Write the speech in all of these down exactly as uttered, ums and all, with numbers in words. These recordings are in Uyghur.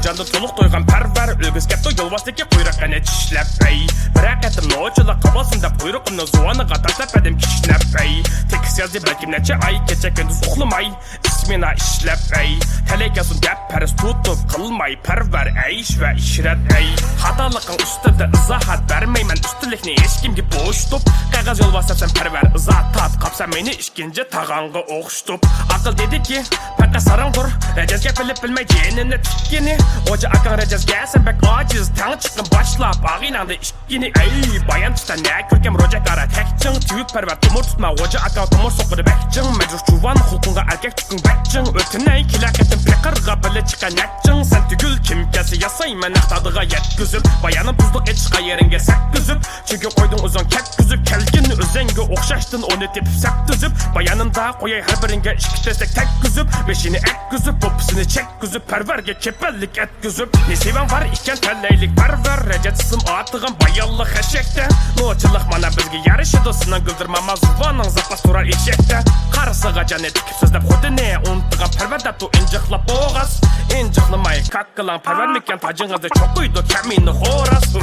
جاندىن تولۇق تويغان پەرۋەر، ئۆگىسى كەپتۇ يولۋاستىكى قۇيرۇقىنى چىشلەپ، ئەي. بىرەر قېتىم نوچىلىق قىلىۋالسۇن دەپ، قۇيرۇقۇمنى زۇۋانىغا تاشلاپ بەردىم كىشنەپ، ئەي. تېكىست يازدى بەلكىم نەچچە ئاي، كېچە كۈندۈز ئۇخلىماي، ئىسمېنا ئىشلەپ، ئەي. تەلەي كەلسۇن دەپ پەرەز تۇتۇپ، قىلماي پەرۋەر ئەيش ۋە ئىشرەت، ئەي. خاتالىقىڭ ئۈستىدە ئىزاھات بەرمەيمەن، ئۈستۈنلۈكنى ھېچكىمگە بوشىتىپ، قەغەز يولۋاس دەپسەن پەرۋەر، ئىزاھات تارتقاپسەن مېنى ئىككىنچى تاغاڭغا ئوخشىتىپ. ئاقىل دېدىكى، پەقەت ساراڭدۇر رەجەزگە بىلىپ بىلمەي جېنىنى تىككىنى. غوجا ئاكاڭ رەجەزگە سەن بەك ئاجىز، تەڭ چىققىن باشلاپ ئاغىنەڭدە ئىككىنى. ئەي، بايان چىتا نە كۆركەم روجەك ئارا تەكچىڭ، تېۋىپ پەرۋەر تومۇر تۇتما، غوجا ئاكا تومۇر سوقىدۇ بەكچىڭ. مەجرۇھ جۇۋان خۇلقۇڭغا ئەركەك چۈكۈڭ بەكچىڭ، ئۆتۈنەي كېلە قېتىم پېقىرغا بىللە چىقە نەكچىڭ. سەن تۈگۈل كىم كەلسە ياسايمەن ئىقتىدىغا يەتكۈزۈپ، بايانىم تۇزلۇق ئېچىشقا يېرىڭگە سەپكۈزۈپ. چۈنكى قويدۇڭ ئۆزۈڭ كەتكۈزۈپ، كەلگىن ئۆزەڭگە ئوخشاشتىن ئۇنى تېپىپ سەپ تۈزۈپ. بايانىمدا قوياي ھەر بىرىڭگە ئىككى تەستەك تەگكۈزۈپ، بېشىنى ئەگكۈزۈپ، دوپپىسىنى چەككۈزۈپ، پەرۋەرگە كېپەللىك ئەتكۈزۈپ. نېسىۋەڭ بار ئىكەن تەلەيلىك پەرۋەر، رەجەت ئىسىم ئاتىغان بايانلىق خەشەكتە. نوچىلىق مانا بىزگە يارىشىدۇ، سېنىڭ گۈلدۈرماما زۇۋانىڭ زاپاس تۇرار ئېشەكتە. قارىسىغا جاننى تىكىپ سۆزلەپ خۇدىنى، ئۇنتۇغان پەرۋەر دەپتۇ ئىنجىقلاپ بوغاز. ئىنجىقلىماي كاككىلاڭ پەرۋەرمىكەن، تاجىڭىزنى چوقۇيدۇ كەمىنە خوراز.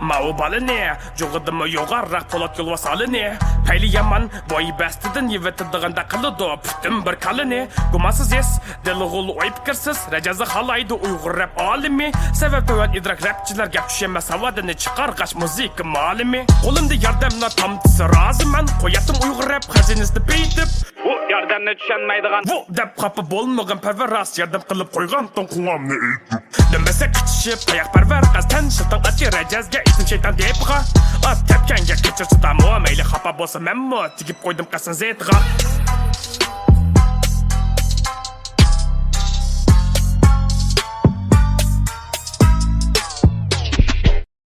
ماۋۇ بالىنى جۇغىدىمۇ يوغانراق پولات يولۋاس ئالىنى. پەيلى يامان بوي بەستىدىن يىۋىتىدىغاندا قىلىدۇ پۈتۈن بىر كالىنى. گۇمانسىز ھېس، دىلغۇل ئوي پىكىرسىز، رەجەزە خالايدۇ ئۇيغۇر رەپ ئالىمى. سەۋەب تۆۋەن ئىدراك رەپچىلەر گەپ چۈشەنمەس ھاۋادىنى چىقارغاچ مۇزىكا مالىمى. قولۇمدا ياردەملا تامچىسى رازىمەن، قوياتتىم ئۇيغۇر رەپ خەزىنىسىنى پېيىتىپ. بۇ ياردەمنى چۈشەنمەيدىغان، بۇ دەپ خاپا بولمىغىن پەرۋەر، راست ياردەم قىلىپ قويغانتىڭ قۇڭامنى ئېيتىپ. دۆمبەسەك قىچىشىپ تاياق پەرۋەر، قەستەن شىلتىڭ ئاچى رەجەزگە ئېيتسۇن شەيتان دېپىغا. ئات تەپكەنگە قېچىرسا دامۇ، مەيلى خاپا بولسا مەنمۇ تېگىپ قويدۇم قەستەن زېتىغا.